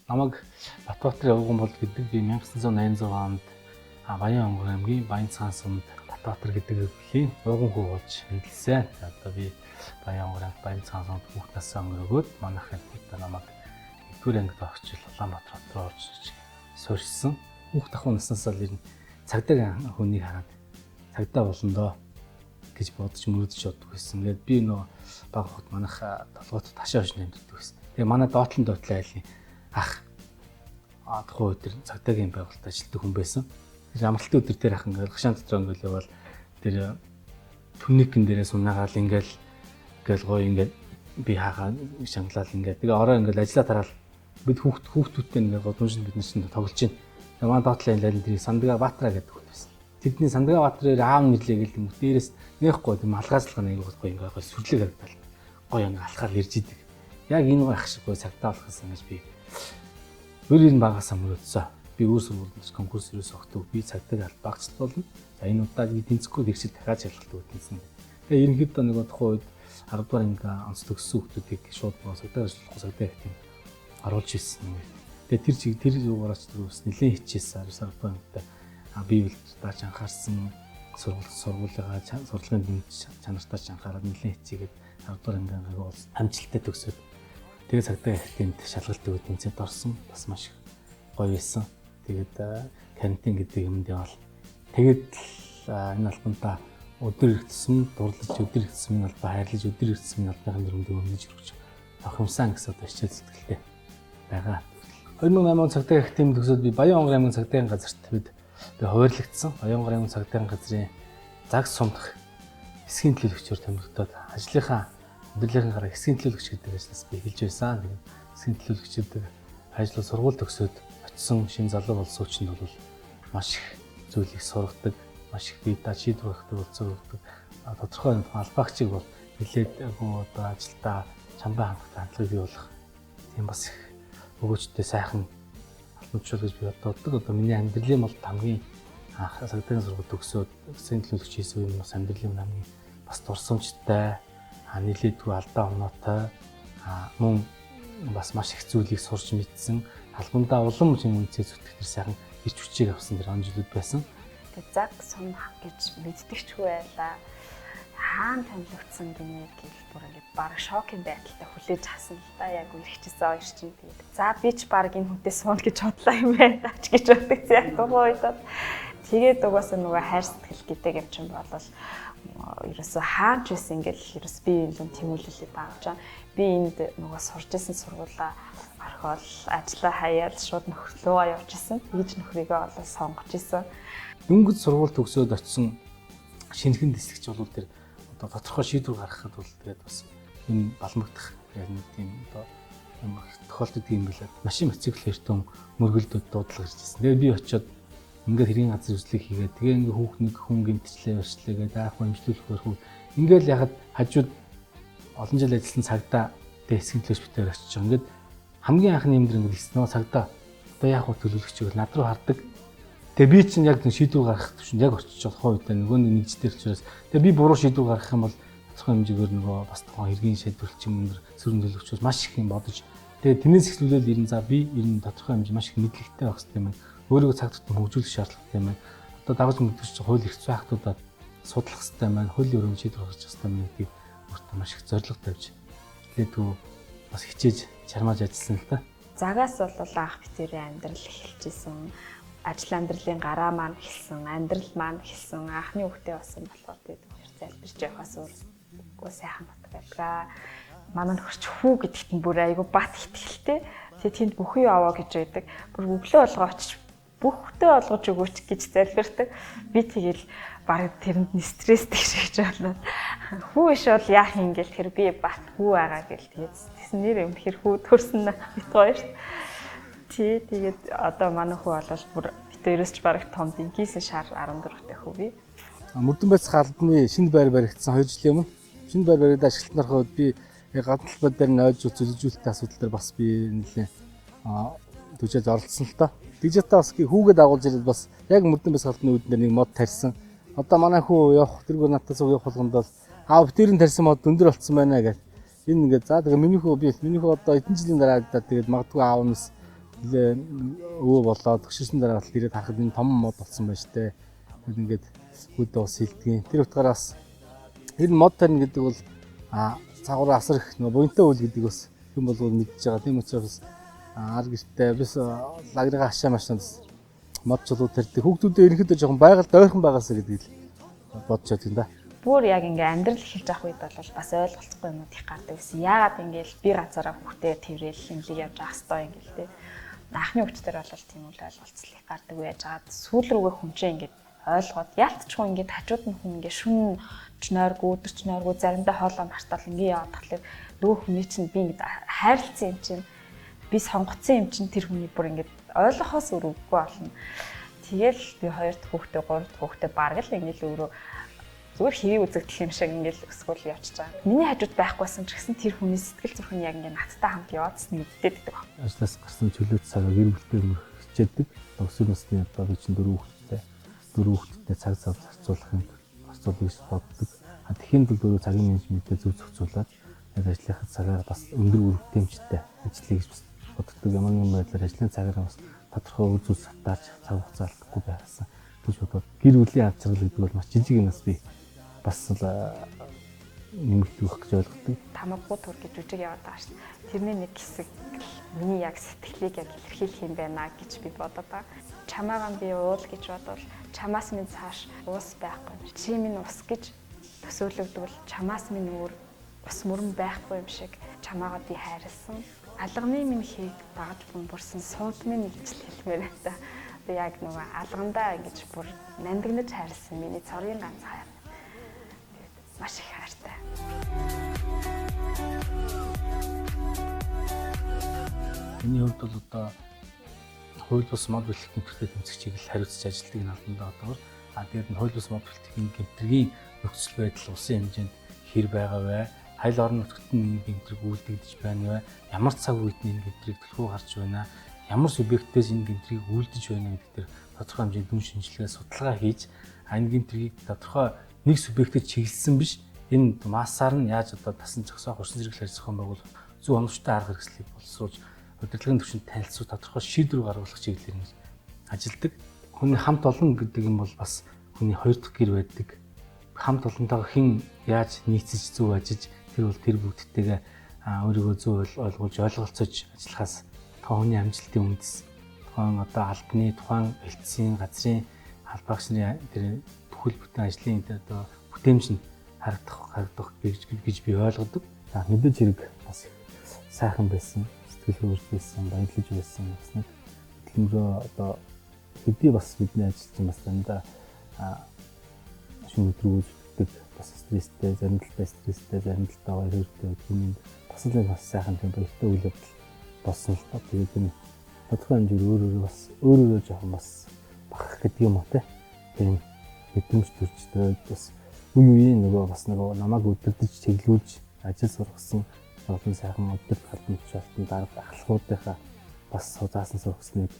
Намайг Батбаатар Явган бол гэдэг, би 1986 онд Баян-Онгор аймгийн Баян-Цагаан сумд Батбаатар гэдэг бүлийн ууган хүү болж мэндэлсэн. Одоо би Баян-Онгор аймагт Баян-Цагаан сумд хүүхд насаа өнгөрөөгөөд манайх одоо намайг 1-р ангид орчил Улаанбаатар хот руу орж ирж суурьсан. Хүүхд ахуй наснаас л ер нь цагдаа хүнийг хараад цагдаа болно доо гэж бодож мөрөдөж боддог байсан. Ингээд би нөө бага хот манайх толгойд ташаа хойш амьддаг байсан. Тэгээ манай доотлон доотлон айлын ах тухайн үед тэр цагдаагийн байгууллагад ажилладаг хүн байсан. Тэр амралтын өдөр дээр ах ингээл гашаан дотор ингээл явбал тэр түникэн дээрээ сунаагаал ингээл ингээл гоё ингээл би хаагаа шанглал ингээд тэгээ ороо ингээл ажиллаа тараал бид хүүхдүүдтэй ингээд годомжинд бид нар чинь тоглож байна. Тэгээ манай доотлон айлын тэр Сандгаа Баатара гэдэг хүн байсан. Тэдний Сандгаа Баатараар аав нэрлээ гэл юм дээрээс нээхгүй тийм алгаацлага нэг гоё ингээд гоё сүрлэг харагдал. Гоё ингээд алхаал ирж идэг. Яг энэ гоё ах шиг гоё цагдаа болохсон гэж би өөр энэ багасаа мөрөөдсөн. Би өөр сургуульд конкурс ерөөс огтог би цагдаа багцлал болно. За энэ удаа би тэнцэхгүй тэгшил дахиад шалгалт өгдөнсөн. Тэгээ ерөнхийдөө нэг тухайн үед 10 дугаар анги онц төгссөн хүмүүсийг шууд нөгөө цагдаа ажиллахгүй цагдаа их тийм оруулж ирсэн юм. Тэгээ тэр чиг тэр юугаарч тэр ус нэлээд хичээсэн 10 дугаар ангидаа бие бэлтдаач анхаарсан, сургуулийнхаа сурлагын дэмж чанартаач анхаарал нэлээд хичээгээд 10 дугаар анги бол амжилттай төгсөөд тэгээ цагдаа их тэмд шалгалт өгөөд тэнцээд орсон. Бас маш их гоё байсан. Тэгээд карантин гэдэг юмд явал тэгээд энэ албантаа өдөр их тусам дурлаж, өдөр их тусам энэ албаа хайрлаж, өдөр их тусам энэ албаны нэрмдээ өмнөж өргөж тохиомсан гэсэн одоо хичээл зүтгэлтэй байгаа. 2008 он цагдаа их тэмд төгсөөд би Баян-Онгор аймгийн цагдаагийн газарт би хуваарлагдсан. Баян-Онгор аймгийн цагдаагийн газрын загс сумдах хэсгийн төлөөлөгчөөр томилогдоод ажлынхаа өндөрлөгийн гараа хэсгийн төлөөлөгч гэдэг ажлаас би эхэлж байсан. Тэгээд хэсгийн төлөөлөгч гэдэг ажил сургууль төгсөөд очисон шинэ залуу болсон хүчинд бол маш их зүйлийг сургадаг, маш их бие даа шийдвэр гаргадаг болцоо өгдөг. Тодорхой албаагчийг бол нэлээд одоо ажилдаа чамбай хандах хандлагыг бий болгох тийм бас их өгөөжтэй сайхан албанчул гэж би боддог. Одоо миний амьдралын бол хамгийн анх цагдаагийн сургууль төгсөөд хэсгийн төлөөлөгч хийсэн үе бас амьдралын хамгийн бас дурсамжтай, нийлээдгүй алдаа оноотой, мөн бас маш их зүйлийг сурч мэдсэн, албандаа улам шинэ үнцээ зүтгэх тэр сайхан ирч хүчийг авсан тэр он жилүүд байсан. Тэгээ заг сум гэж мэддэгчгүй байлаа. Хаана томилогдсон гинэ гэл бүр ингээд баг шокийн байдалтай хүлээж авсан л да, яг үргэлжсэн хоёр чинь тэгээд. За би ч баг энэ хүнтэй суuna гэж бодлоо юм байна ч гэж бодогдсон яг тухайн үед бол. Тэгээд угаасаа нөгөө хайр сэтгэл гэдэг юм чинь болол ерөөсөө хаач байсан ингээл ерөөс би энэ тэмүүлэлээ даавч байгаа. Би энд нөгөө сурж исэн сургуулаа орхиол ажлаа хаяал шууд нөхөрлөөгөө явж исэн. Тэгж нөхрийгөө олоо сонгож исэн. Дөнгөж сургууль төгсөөд очисон шинэхэн дэслэгч бол тэр одоо тодорхой шийдвэр гаргахад бол тэгээд бас энэ балмагдах яг нэг тийм одоо юм тохиолддог юм билээ. Машин мотоцикл хэртэн мөргөлдөд дуудлага ирж байсан. Тэгээд би очиод ингээд хэргийн газар үзлэг хийгээд тэгээ ингээд хүүхд нэг хүн гэмтчлээ өрчлээ гэдэг аах хэмжлүүлэх хөрхүү ингээд яхад хажууд олон жил ажилласан цагдаа тэгээ хэсэг төлөөс битээр очиж байгаа. Ингээд хамгийн анхны юм дэр ингээд хэлсэн нөө цагдаа одоо яах вэ төлөөлөгч гэвэл над руу хардаг. Тэгээ би чинь яг шийдвэр гаргах төвшөнд яг очиж байгаа үедээ нөгөө нэг нэгжтэр учраас тэгээ би буруу шийдвэр гаргах юм бол тодорхой хэмжээгээр нөгөө бас тухайн хэргийн шийдвэрлэгч юм өндөр сөрөн төлөвчөөс маш их юм бодож тэгээ тэрнээс эхлүүлээд ер нь за би ер нь тодорхой хэмжээ маш их мэдлэгтэй байх хэрэгтэй юм байна. Өөрийгөө цаг тутам хөгжүүлэх шаардлагатай юм байна. Одоо дагаж мэдгэж хууль эрх зүйн актуудад судлах хэрэгтэй юм байна. Хуулийн өрөөнд шийдвэр гаргах хэрэгтэй юм гэдгийг өөртөө маш их зорилго тавьж эхлээдгүй бас хичээж чармааж ажилласан л та. Загаас бол анх битэрийн амьдрал эхэлж исэн. Ажил амьдралын гараа маань эхэлсэн, амьдрал маань эхэлсэн. Анхны хүүхдээ болсон болохоор тэгээд үнэхээр залбирч явахаас өөр сайхан нутаг байдгаа. Манай нөхөрч хүү гэдэгт нь бүр айгүй бат ихтгэлтэй. Тэгээд тэнд бүхий аваа гэж байдаг. Бүр өглөө болгоо очиж бүхтээ олгож өгөөч гэж залбирдаг. Би тэгэл бараг тэрэнд нь стресстэй шиг болоод хүү иш бол яах юм гэл тэр би бат хүү байгаа гэл тэгээд тэгсэн нэр үнэхэр хүү төрсөн бит хоёрт. Тий, тэгээд одоо манай хүү бол бүр бит хоёроос ч бараг том динкийсэн шар 14-тэй хүү би. Мөрдөн байцах албаны шинэ байр баригдсан 2 жилийн өмнө шинэ байр баригдаад ашиглалтанд ороход би гадна талбай дээр нойж үзүүлжүүлэлтийн асуудал дээр бас би нэлээд түжээж оролцсон л та. Тэгж ятаа бас хүүгээ дагуулж ирээд бас яг мөрдөн байцах албаны үүдэн дээр нэг мод тарьсан. Одоо манай хүү явах тэргүй надтай цуг явах болгонд бол аав битэрийн тарьсан мод өндөр болцсон байна гэх. Энэ ингээд за тэгээ миний хүү би миний хүү одоо эдэн жилийн дараа тэгээд магадгүй аав нас Нилээ өвөө болоод өшөрсөн дараа л ирээд харахад энэ том мод болсон байна штэ. Тэгэд ингээд хүүдээ бас хилдэгин. Тэр утгаараас ер нь мод тарина гэдэг бол цагуур асар их нөгөө буянтай үйл гэдэг бас хэн болгоод мэдж байгаа. Тийм учраас бас ар гэртээ бас лагрыгаа хашаа машинаас мод чулуу тарьдаг. Хүүхдүүдээ ерөнхийдөө жоохон байгаль дойрхон байгаасаа гэдгийг л бодож байдаг юм да. Бүр яг ингээ амьдрал эхэлж авах үед бол бас ойлголцохгүй юмуд их гардаг гэсэн. Яагаад ингээл би газараа хүүхдээ тэрэл имлэг явж авах хэвээр ингээл те. Анхны өвчтөр бол тийм үл ойлголцол их гардаг байж байгаад сүүл рүүгээ хүн чинь ингээд ойлгоод яалтчгүй ингээд хажууд нь хүн ингээд шүн ч нойргүй өдөр ч нойргүй заримдаа хоолоо мартаал ингээ яваад тахлаар нөгөө хүний чинь би ингээд хайрлцсан юм чинь би сонгоцсон юм чинь тэр хүний бүр ингээд ойлгохоос өөр үггүй болно. Тэгэл би 2 дахь хүүхдээ 3 дахь хүүхдээ бараг л ингээд л өөрөө зүгээр хэвийн үзэгдэл юм шиг ингээд өсгөөл явчихж байгаа. Миний хажууд байхгүйсэн ч гэсэн тэр хүний сэтгэл зүрх нь яг ингээд надтай хамт яваадсан мэддээд байдаг. Ажлаас гарсан чөлөөт цагаа гэр бүлтэй өнгөрөх хичээдэг. Өсвөр насны одоо би чинь 4 хүүхэдтэй. 4 хүүхэдтэй цаг зав зарцуулах юм зарцуулъя гэж боддог. Тэгэхийн тулд өөрөө цагийн менежментээ зөв зохицуулаад яг ажлынхаа цагаар бас өндөр үр бүтээмжтэй ажиллая гэж бас боддог. Ямар нэгэн байдлаар ажлын цагаараа бас тодорхой үр зүйлс татаарч цаг хугацаа алдахгүй байгаасаа гэж бодоод гэр бүлийн авчрал гэдэг бол маш жижиг юмас би бас л нэмэгдэх гэж ойлгодог. Тамаггүй тур гэж жүжиг яваад байгаа шүү дээ. Тэрний нэг хэсэг миний яг сэтгэлийг яг илэрхийлэх юм байна гэж би бодод байгаа. Чамаагаа би уул гэж бодвол чамаас минь цааш уус байхгүй. Чи минь ус гэж төсөөлөгдвөл чамаас минь өөр ус мөрөн байхгүй юм шиг чамаагаа би хайрлсан. Алганы минь хийг дагаж бөмбөрсөн сууд минь гэж хэлмээр байна. Би яг нөгөө алгандаа ингэж бүр нандинаж хайрлсан миний цорын ганц хайр. Маш их хайртай. Миний хувьд бол одоо хууль бус мод бэлтгэх гэмтрэлтэй тэмцэх чиглэл хариуцж ажилладаг энэ албандаа одоогор. Тэгээд энэ хууль бус мод бэлтгэхийн гэмтрийн нөхцөл байдал улсын хэмжээнд хэр байгаа вэ? Хайл орон нутагт нь энэ гэмтрийг үйлдэгдэж байна вэ? Ямар цаг үед нь энэ гэмтрийг төлхөө гарч байна? Ямар субъектээс энэ гэмтрийг үйлдэж байна гэдэг дээр тодорхой хэмжээний дүн шинжилгээ судалгаа хийж энэ гэмтрийг тодорхой нэг субъектэд чиглэсэн биш энэ массаар нь яаж одоо тасан зогсоох урсан зэрэглэл зохион байгуулах зөв оновчтой арга хэрэгслийг боловсруулж удирдлагын түвшинд танилцуу тодорхой шийдвэр гаргуулах чиглэлээр ингэж ажилладаг. Хүний хамт олон гэдэг юм бол бас хүний хоёр дахь гэр байдаг. Хамт олонтойгоо хэн яаж нийцэж зөв ажиллаж тэр бол тэр бүгдтэйгээ өөрийгөө зөв ойлгуулж ойлголцож ажиллахаас тухайн хүний амжилтын үндэс, тухайн одоо албаны, тухайн элтсийн газрын албаагч нарын тэр бүхэл бүтэн ажлын одоо бүтээмж нь харагдах гэж би ойлгодог. За мэдээж хэрэг бас сайхан байсан, сэтгэл хөдлөж байсан, баярлаж байсан бас нэг хөдөлмөрөө одоо хэдий бас бидний ажил чинь бас дандаа шөнө өдрөө үздэг бас стресстэй, зарим талдаа стресстэй, зарим талдаа баяр хөөртэй гэдэг юм. Бас л энэ бас сайхан тийм баяртай үйл явдал болсон л та. Тэгээд энэ тодорхой хэмжээгээр өөр өөрөө жоохон бас бахарх гэдэг юм уу те. Тийм мэдрэмж төрж тэгээд бас үе үеийн нөгөө бас нөгөө намайг өдөрдөж чиглүүлж ажил сургасан олон сайхан өдөрт албан тушаалтан дарга ахлахуудынхаа бас заасан сургасныг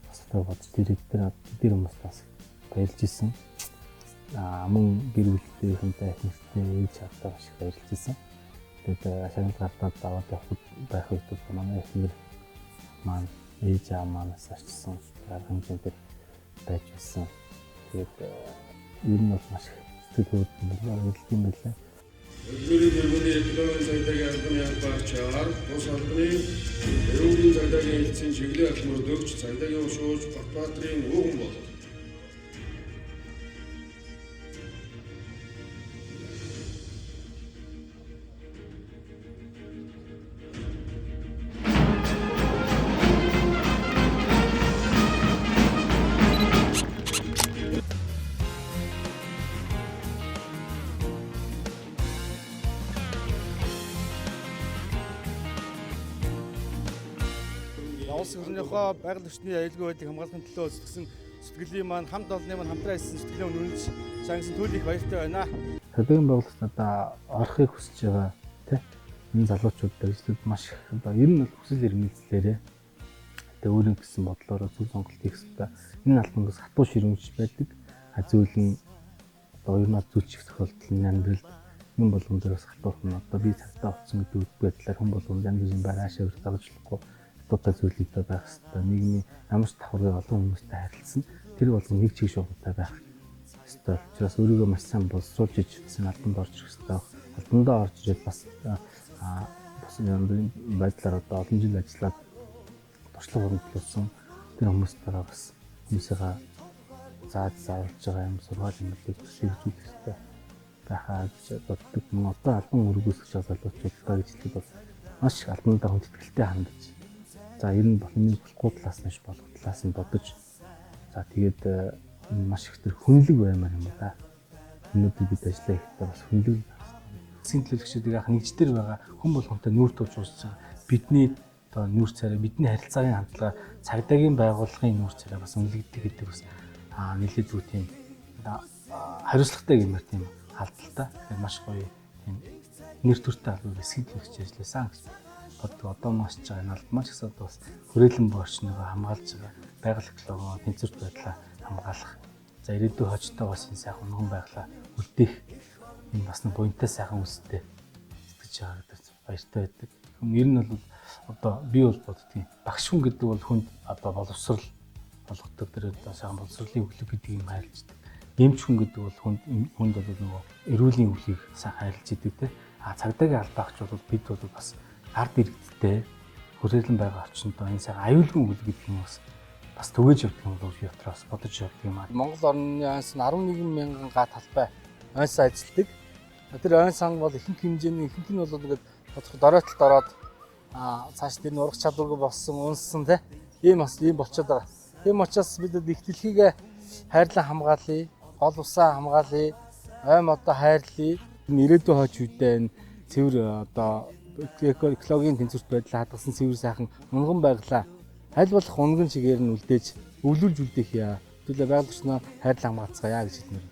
бас одоо бодож тэр хүмүүс бас баярлж исэн. Мөн гэр бүлтэйхэнтэй их нэртэй ээж автай маш их баярлж исэн. Тэгээд шагнал гардаад аваад явах байх үед манай эхнэр маань ээж аав манаас очсон арга хэмжээнд байж байсан. Тэгээд ер нь бол маш их сэтгэл хөдлөл баярлалт юм байлаа. Өдмөрийн тэргүүний экономийн цагдаагийн албаны албаагчаар тус албаны Перугийн цагдаагийн хэлтсийн чиглэлийн аль мөрдөгч цагдаагийн уршууч Батбаатрын ууган болов. Улс орныхоо байгаль орчны аюулгүй байдлыг хамгаалахын төлөө зүтгэсэн зүтгэлийн маань хамт олонны маань хамтран ажилласан зүтгэлийн үнэлж шагнасан төлөв их баяртай байна. Цагдаагийн байгууллагт одоо орохыг хүсэж байгаа тий энэ залуучууд дэргэжлүүд маш их одоо ер нь бол хүсэл эрмэлзлээрээ тэгээ өөрийн гэсэн бодлороо зөв сонголт хийх ёстой. Энэ албан бас хатуу ширүүнч байдаг. Зүйл нь одоо ер нь зүйлчих тохиолдол нь амьдралд юм болгон дээр бас хатуурх нь одоо би цагдаа болсон гэдэг үг байдлаар хүн болгон янз бүрийн байр аашаа өрт дагаж болохгүй. дутаа зүйлүүдтэй байх хэрэгтэй. Нийгмийн ямар ч давхаргыг олон хүмүүстэй харилцсан тэр болгон нэг чиг шугамтай байх ёстой. Учраас өөрийгөө маш сайн боловсруулж иж гэсэн албанд орж ирэх ёстой. Албандаа орж ирээд бас бас янз бүрийн байдлаар одоо олон жил ажиллаад туршлага хөрөнгөлүүлсэн тэр хүмүүстэйгээ бас хүмүүсийнхаа зааж заавалж байгаа юм сургаал юмлыг хэрэгжүүлэх ёстой байхаа гэж боддог. Мөн одоо албан өргөөсгөж байгаа залуучуудаа гэж хэлэхэд бол маш их албандаа хүндэтгэлтэй хандаж, за ер нь болохны болохгүй талаас нь биш болох талаас нь бодож, за тэгээд маш их тэр хүнлэг баймаар юм да. Өнөөдөр бид ажиллаа хийхдээ бас хүнлэг байх хэрэгтэй. Засгийн төлөөлөгчдийг анх нэгждэр байгаа хүн болгонтой нүүр тулж ууж байгаа. Бидний одоо нүүр царай, бидний харилцаагийн хандлага, цагдаагийн байгууллагын нүүр царай бас үнэлэгдэх гэдэг бас нэлээд зүг тийм хариуцлагатай гэмээр тийм халдaltaй. Тэгэхээр маш гоё тийм нэр төртэй албан засгийн төлөөлөгч ажилласан гэж боддог. Одоо маш ч байгаа энэ албан маань ч гэсэн одоо бас хүрээлэн буй орчныг хамгаалж байгаа байгаль экологийн тэнцвэрт байдлаа хамгаалах. За ирээдүйн хожтой бас энэ сайхан үнэн байгалаа үлдээх энэ бас нэг буянтай сайхан үстэй сэтгэж байгаа гэдэг баяртай байдаг. Ер нь бол одоо би бол боддгийн багш хүн гэдэг бол хүнд одоо боловсрал болгодог, тэр одоо сайхан боловсролын өглөг гэдэг юм хайрлждаг. Эмч хүн гэдэг бол хүнд бол нөгөө эрүүлийн өвлийг сайн хайрлж идэг те. А цагдаагийн албаагч бол бид бол бас ард иргэдтэй хүрээлэн байгаа орчинд энэ сайхан аюулгүй өвлөг гэдэг юм бас түгээж явдаг юм болов уу дотроос бодож явдаг юм аа. Монгол орны ойнс нь 11 мянган га талбай ойнс ажилладаг. Тэр ойн сан бол ихэнх хэмжээний ихэнх нь бол ингээд тодорхой доройтолд ороод цааш тэр нь урах чадваргүй болсон, унссан те. Ийм бас ийм болчиход байгаа. Тийм учраас бид их дэлхийг хайрлан хамгаалъя, гол усаа хамгаалъя, ой модоо хайрлая. Ирээдүйн хойч үедээ энэ цэвэр одоо экологийн тэнцвэрт байдлаа хадгалсан цэвэр сайхан унган байглаа аль болох унган чигээр нь үлдээж өвлүүлж үлдээх яа. Хэдүүлээ байгаль орчноо хайрлан хамгаалцгаая гэж хэлмээр.